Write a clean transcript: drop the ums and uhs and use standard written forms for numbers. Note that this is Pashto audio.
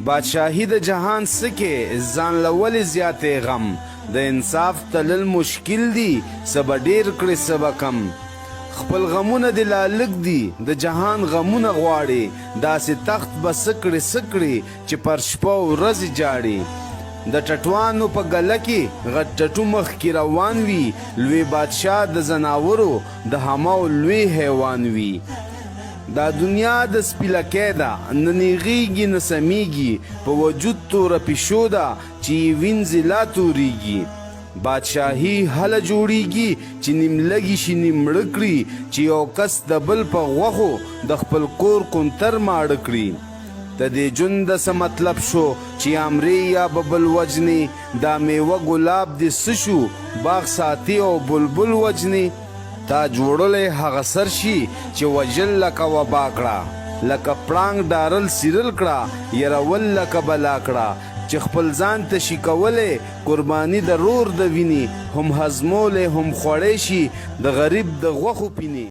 بادشاهي د جهان څه کې ځان له ولې زیاتې غم د انصاف تلل مشکل دي څه به ډېر کړې څه به کم خپل غمونه دې لا لږ دي د جهان غمونه غواړې داسې تخت به څه کړې څه کړې چې پر شپه او ورځې جاړې د ټټوانو په ګله کې غټ ټټو مخکې روان وي لوی بادشاه د ځناورو د هماو لوی حیوان وي. دا دنیا د سپي لکۍ ده نه نیغیږي نه سمیږي په وجود توره پیشو ده چې یې وینځې لا توریږي بادشاهي هله جوړیږي چې نیم لږي شي نیم مړه کړي چې یو کس د بل په غوښو د خپل کور کونتر ماړه کړي د دې ژوند څه مطلب شو چې یا مرې یا به بل وژنې دا میوه ګلاب دې څه شو باغ ساتې او بلبل وژنې. تا جوړلی هغه سر شي چې وژل لکه وبا کړه لکه پړانګ ډارل څیرل کړه یرول لکه بلا کړه چې خپل ځان ته شي کولی قرباني د رور د وینې هم هضمولی هم خوړی شي د غریب د غوښو پینې.